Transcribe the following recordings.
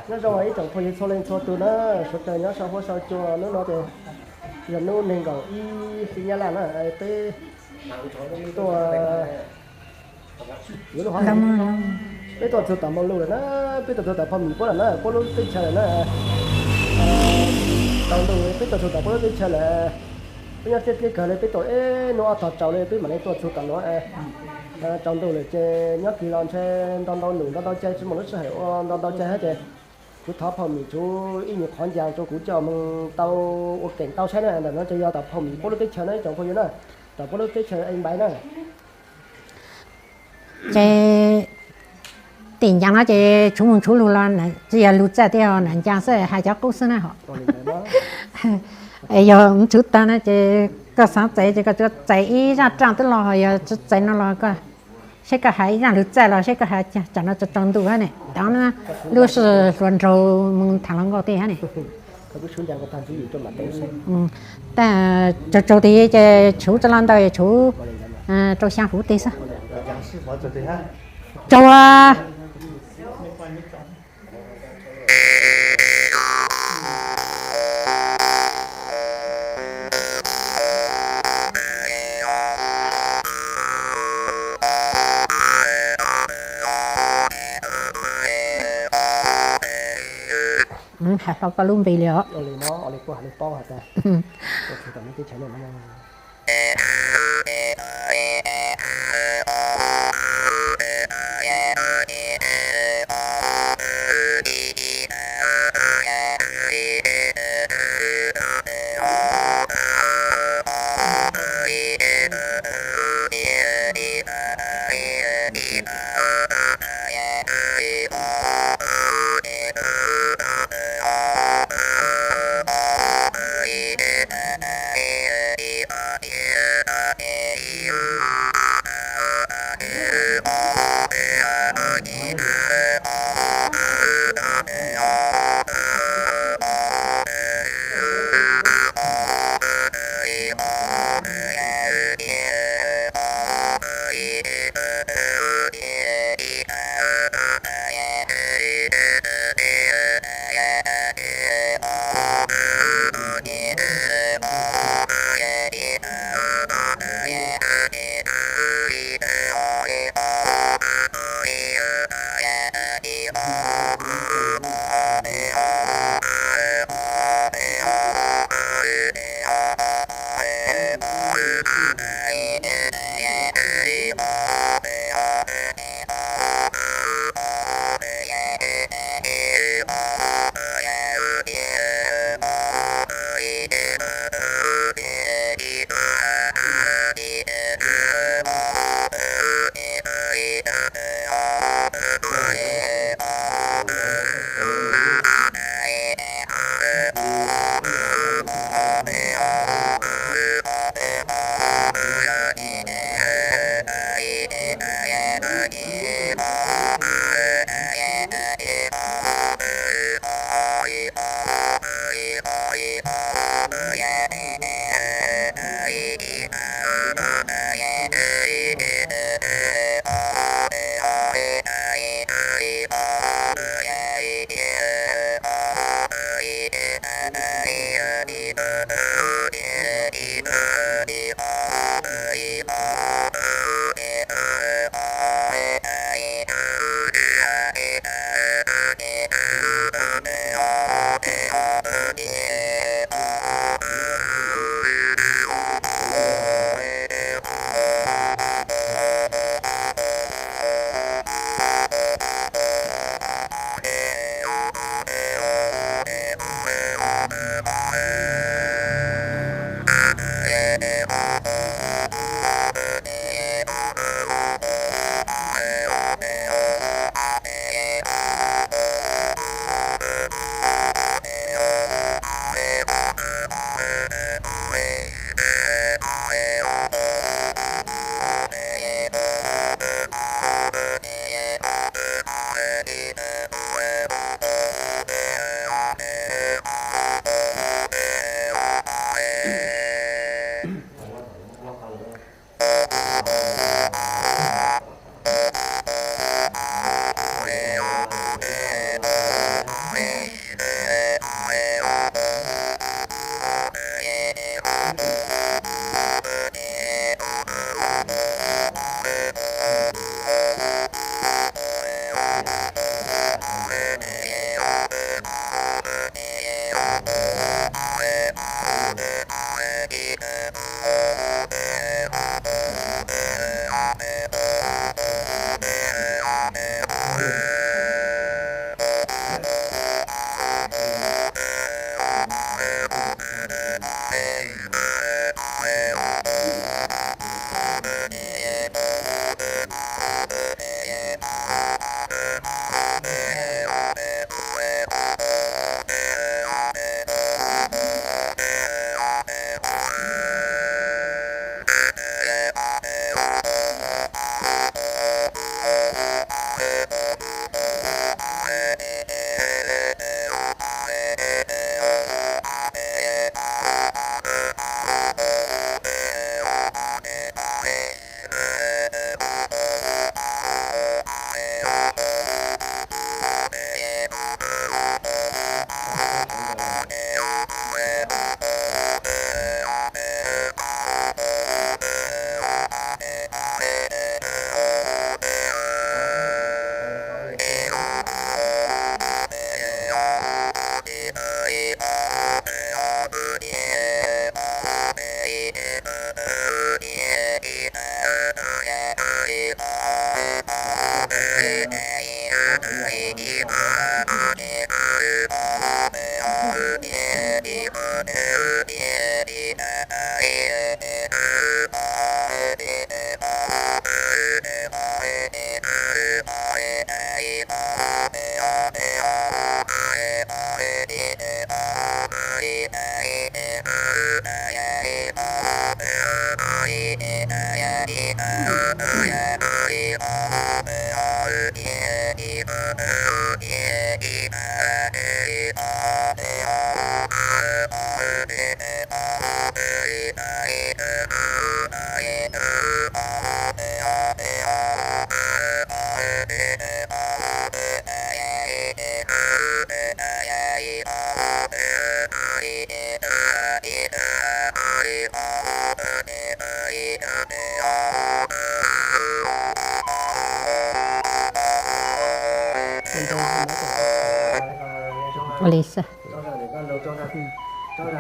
Nyob zoo ib tsoom phooj ywg txhua leej txhua tus na, sawv daws nyob sau huab sau cua. Hnub no ces yog hnub nees nkaum ib xyoo nyab laj na, peb tuaj, peb tuaj txug tom Moos Lus lawm na, peb tuaj txug tom Phoj Mim puab lawm na, puab lub teb chaws lawm na. Tau ntuj, peb tuaj txug tom puab lub teb chaws lawm. Peb nyob tiaj tiaj kawg li, peb tuaj ib hnub ob tog tsaus li peb mam li tuaj txug tom no. Tsaus ntuj lawm ces nyob kis los ntshe nto ntau num nto ntau cai, tsis muaj lub sij hawm ua nto ntau cai thiab ces kuv thov Phoj Mim tsuv ib nyuag qhov ncas rau kuv coj moog tau ua keem tau saib na. Ntawm no ces yog tom Phoj Mim puab lub teb chaws na ib tsoom phooj ywg na, tom puab lub teb chaws Eev Npaiv na. Ces tim ncaas no ces tshuv moog tshuv lug los tsis yog lug txaj tiag, nam ncaas xwb hais cov qub xwb na hos. Yog tshuv tag no ces koj xaav txais ces koj tsuas txais ib zaaj raaj twb los, yog tsis txais no los koj saib koj hais ib zaaj lug txaj los saib koj hais tsam no tsaus ntuj ne. Tov lub sij hluas nraug moog tham hluas nkauj tej hab ne. Tag tsaus tsaus tes ces tshuv tsi los ntau, tshuv rau xyaa huv teg xwb. Tsaug. Hais hlo koj lub npe li os.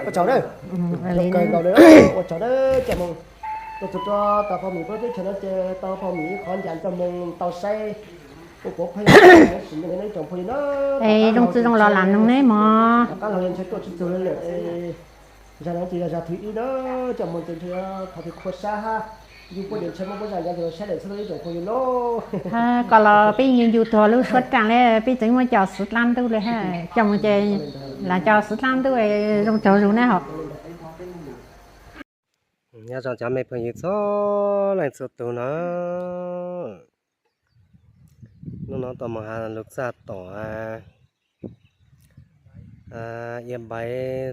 Ua tsaug, ua tsaug na, coj mus tuaj txug rau tau Phau Mim peb teb chaws no ces tau Phau Mim ib qhov ncaim coj mus tau saib ua puav pheej ib tsoom phooj ywg na. Zoo txwj zoo los lam noog neb mog. Rov qab los yog ntshe tuaj tsis txug li lawm. Zag no ces yog zag thib ib na, coj mus ces ntshe qhov twg khuav sab hab, yus puab ces ntshe muab puab zaj ncav ces los saib lawm xwb ib tsoom phooj ywg na. Koj los peb yeej ncu tuag lub suab raam li, peb tseem muab coj xwv dlaab ntub li hab, coj mus ces lam coj xwv dlaab ntub, zoo tsaug zug na hos. Nyob zoo cov me phooj ywg txhua leej txhua tug na. Hnub no tuaj moog has lug txaj tom Ia Npaiv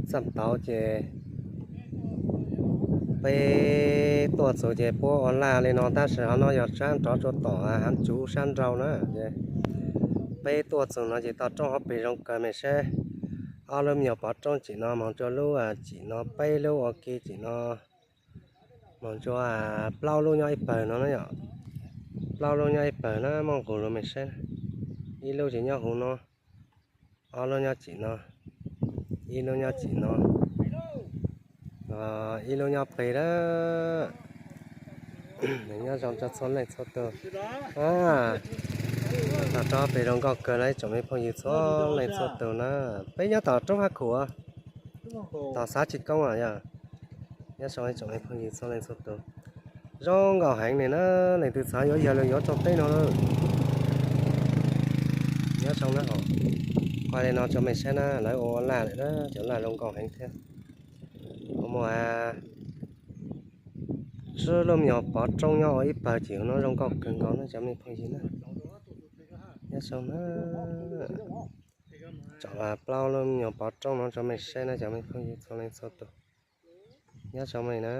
txaj tauv ces peb tuaj txug ces puab ua laj li no tab sis hov no yog sab nrov rua tom Hav Tsuv sab nraud na. Peb tuaj txug no ces tau roob hauv pes zoo kawg mej saib. Ob lub me nyuam pov roob tsim no moog rua lub tsim no, peb lub ua ke tsim no, moog rua plaub lub nyob ib pawg no na yom. Plaub lub nyob ib pawg na, muaj nqug lug mej saib. Ib lub ces nyob huv no, ob lub nyob tsim no, ib lub nyob tsim no, ib lub nyob peg lawm. Nyob zoo rua txhua leej txhua tug. Tau roob pes zoo nkauj kawg na ib tsoom me phooj ywg txhua leej txhua tug na. Peb nyob tom roob Hab Khuam, tom xav tsis koob yog. Nyob zoo ib tsoom me phooj ywg txhua leej txhua tug. Zoo nkauj heev li na, leej twg xav yuav yog lug yuav tsoom teb no. Nyob zoo na hos, quaj li no rua mej saib na, lawv ua laj lawm na, cov laj zoo nkauj heev thiab. Ua muaj tsib lub me nyuam pov roob nyob ua ib pawg ces huv no zoo nkauj kawg nkaus na cov me phooj ywg na. Nyob zoo na, tsom plaub lub me nyuam pov roob no rua mej saib na cov me phooj ywg txhua leej txhua tug. Nyob zoo mej na.